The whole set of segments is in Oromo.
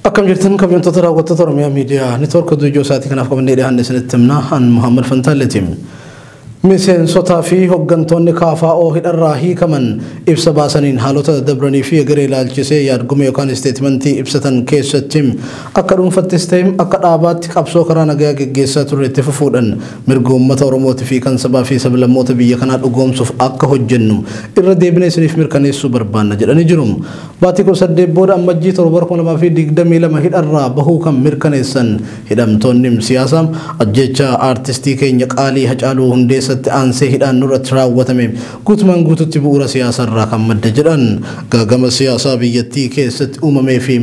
Akkam jirtan kabajamtoota daawwattoota Oromiyaa Miidiyaa Neetwoork oduu isaatii kanaaf qabannee dhiyaanne isinitti himna. An Muhammad Fantaalleeti. Miseensotaa fi hooggantoonni KFO hidharraa hiikaman ibsa baasaniin haalota dabranii fi egeree ilaalchisee yaadgume yookaan isteetmentii ibsatan keessatti akka dhuunfattis ta'e akka dhaabaatti qabsoo karaa nagayaa geggeessaa turre itti fufuudhaan mirga uummata Oromootii fi kan sabaa fi sablammoota biyya kanaa dhugoomsuuf akka hojjennu irra deebinee isiniif mirkaneessuu barbaanna jedhanii jiru. Baatii 18 booda ammajjii 7/2022 hidharraa bahuu kan mirkaneessan hidhamtoonni siyaasaa ajjecha aartistii keenya qaalii Hacaaluu Hundeessaa aansee hidhaan nurratti raawwatame guutumaan guututti bu'uura siyaasarraa kan madde jedhan gaagama siyaasaa biyyattii keessatti uumamee fi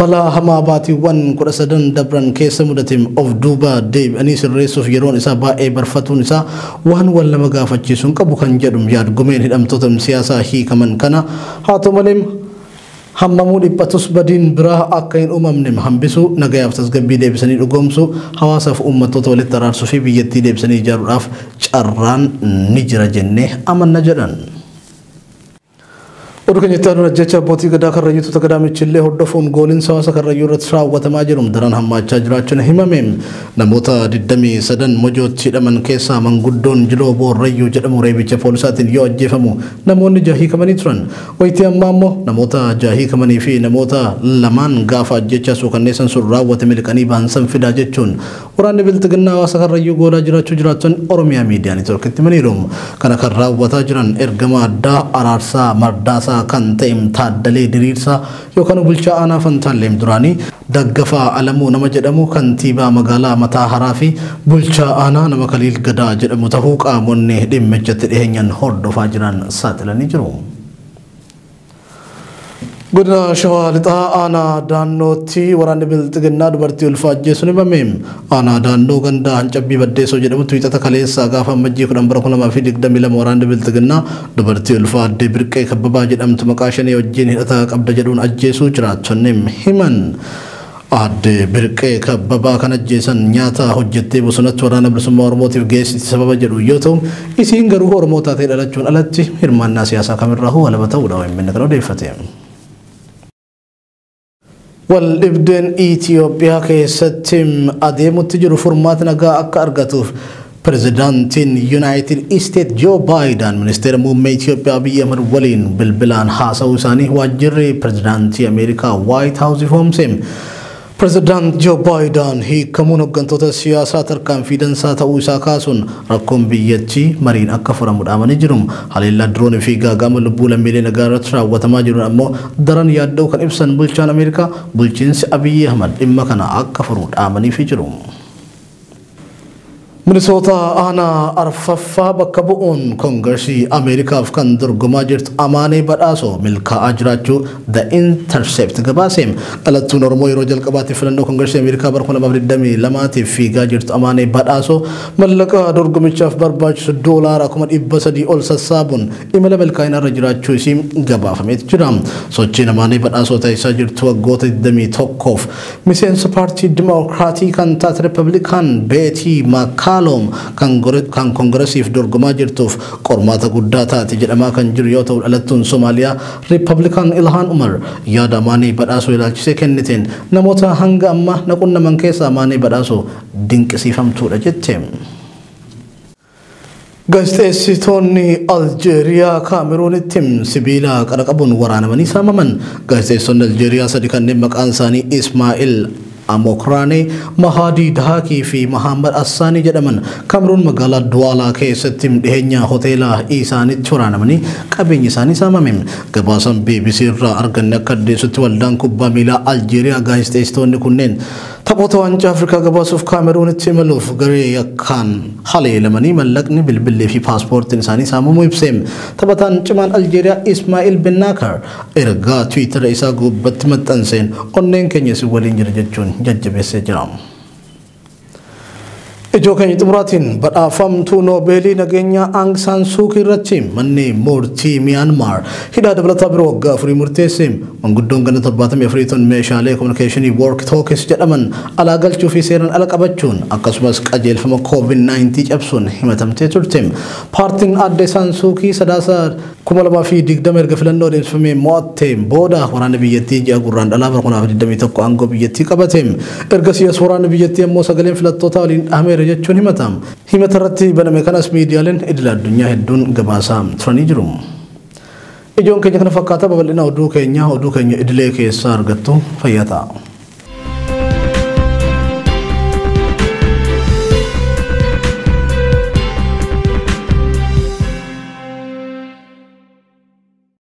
balaa hamaa baatiiwwan 13 dabran keessa mudate of duuba deebi'anii sirreessuuf yeroon isaa baay'ee barfatuun isaa waan wal nama gaafachiisuun qabu kan jedhu yaadgumeen hidhamtoota siyaasaa hiikaman kana haa ta'u malee hammamuu dhiphatus badiin biraa akka hin uumamne hambisuu nagayaaf tasgabbii deebisanii dhugoomsuu hawaasaaf uummattoota walitti araarsuu fi biyyattii deebisanii ijaaruudhaaf carraan ni jira jennee amanna jedhan. Oduu keenya itti aanuun ajjecha abbootii gadaa Karrayyuu Tuuta Gadaamichillee hordofuun gooliinsa hawaasa Karrayyuu irratti raawwatamaa jiru daran hammaachaa jiraachuun himame. Namoota 23 Mojootti hidhaman keessaa manguddoon Jiloo Boorrayyuu jedhamu reebicha poolisaatiin yoo ajjeefamu namoonni 6 hiikamanii turan. Wayitii ammaa immoo namoota 6 hiikamanii fi namoota 2 gaafa ajjechaa suukanneessan sun raawwate miliqanii baansan fidaa jechuun waraanni Bilxiginnaa hawaasa Karrayyuu goolaa jiraachuu jiraattonni Oromiyaa Miidiyaa Neetwoorkitti himaniiru. Kana kan raawwataa jiran ergama addaa Araarsaa Mardaasaa kan ta'e Taaddalee Diriirsaa yookaan bulchaa aanaa Fantaalleem duraanii Daggafaa Alamuu nama jedhamu kantiibaa magaalaa Mataa Haraa fi bulchaa aanaa nama Kaliil Gadaa jedhamu ta'uu qaamonni dhimmichatti dhiheenyan hordofaa jiran saaxilanii jiru. Godina Shawaa Lixaa aanaa Daannootti waraanni Bilxiginnaa dubartii ulfaa ajjeesuun himame. Aanaa Daannoo ganda Hancabbii Baddeessoo jedhamutti wiixata kaleessaa gaafa ammajjii 10 bara 2022 waraanni Bilxiginnaa dubartii ulfaa addee Birqee Kabbabaa jedhamtu maqaa shanee wajjin hidhata qabda jedhuun ajjeesuu jiraattonni himan. Addee Birqee Kabbabaa kan ajjeesan nyaata hojjettee bosonatti waraana bilisummaa Oromootiif geessiti sababa jedhu yoo ta'u isiin garuu Oromoo taatee dhalachuun alatti hirmaannaa siyaasaa kamirraa walaba ta'uudha OMN kan odeeffate. Waldhibdeen Itoophiyaa keessatti adeemutti jiru furmaata nagaa akka argatuuf pirezidaantiin Yuunaayitid Isteet Joo Baayiden ministeera muummee Itoophiyaa Abiyyi Ahmad waliin bilbilaan haasa'uu isaanii waajjirri pirezidaantii Ameerikaa Waayit Haawus ifoomse. Pirezidaant Joo Baayiden hiikamuun hooggantoota siyaasaa tarkaanfii dansaa ta'uu isaa kaasuun rakkoon biyyattii mariin akka furamu dhaamanii jiru. Haleellaa diroonii fi gaaga'ama lubbuu lammiilee nagaa irratti raawwatamaa jiruun ammoo daran yaadda'uu kan ibsan bulchaan Ameerikaa bulchiinsi Abiyyi Ahmad dhimma kana akka furu dhaamaniifii jiru. Minisoota aanaa Arfaffaa bakka bu'uun Koongiresii Ameerikaaf kan dorgomaa jirtu Amaanee Badhaasoo milkaa'aa jiraachuu The Intercept gabaase. Dhalattuun Oromoo yeroo jalqabaatiif filannoo Koongiresii Ameerikaa bara 2022 fiigaa jirtu Amaanee Badhaasoo mallaqa dorgomichaaf barbaachisu $300,000 ol sassaabuun imala milkaa'ina irra jiraachuu isii gabaafameet jira. Sochiin Amaanee Badhaasoo taasisaa jirtu waggoota 21f miseensa paartii Dimookiraatii kan taate Riippablikaan Beetii Maakaalom kan Koongiresiif dorgomaa jirtuuf qormaata guddaa taate jedhamaa kan jiru yoo ta'u dhalattuun Somaaliyaa Riippablikaan Ilhaan Umar yaada Amaanee Badhaasoo ilaalchisee kenniteen namoota hanga ammaa na qunnaman keessaa Amaanee Badhaasoo dinqisiifamtuudha jette. Gaazexeessitoonni Aljeeriyaa Kaameruunitti sibiila qara qabuun waraanamanii saamaman. Gaazexeessonni Aljeeriyaa sadi kanneen maqaan isaanii Ismaa'il Amokraane, Mahadii Dahaakii fi Mahammad Assaanii jedhaman Kaameruun magaalaa Duwaalaa keessatti dhiheenya hoteela isaaniitti waraanamanii qabeenyi isaanii saamame. Gabaasaan BBC irraa arganne akka addeessutti waldaan kubbaa miilaa Aljeeriyaa gaazexeessitoonni kunneen taphoota waancaa Afrikaa gabaasuuf Kaameruunitti imaluuf garee yakkaan haleelamanii mallaqni bilbillee fi paaspoortiin isaanii saamamuu ibse. Taphataan cimaan Aljeeriyaa Ismaa'il Bennaakar ergaa Tiwiitara isaa gubbatti maxxanseen onneen keenya isin waliin jira jechuun jajjabeessee jira. Ijoo keenya xumuraatiin badhaafamtuu Noobeelii nageenyaa Aung San Suu Kyi irratti manni murtii Miyaanmaar hidhaa dabalataa biroo waggaa 4 murteesse. Manguddoon ganna 74 tun meeshaalee kominikeeshinii walkie talkies jedhaman alaa galchuu fi seeraan ala qabachuun akkasumas qajeelfama COVID-19 cabsuun himatamtee turte. Paartiin aadde Saansuukii Sadaasa 2020 erga filannoo adeemsifamee mo'atte booda waraana biyyattii ji'a Gurraandhalaa bara 2021 aangoo biyyattii qabate. Ergasii as waraanni biyyattii ammoo sagaleen filattootaa waliin dhahameera jechuun himatama. Himata irratti baname kanas miidiyaaleen idil addunyaa hedduun gabaasaa turanii jiru. Ijoon keenya kana fakkaata. Babal'ina oduu keenya idilee keessaa argattu. Fayyaa ta'a.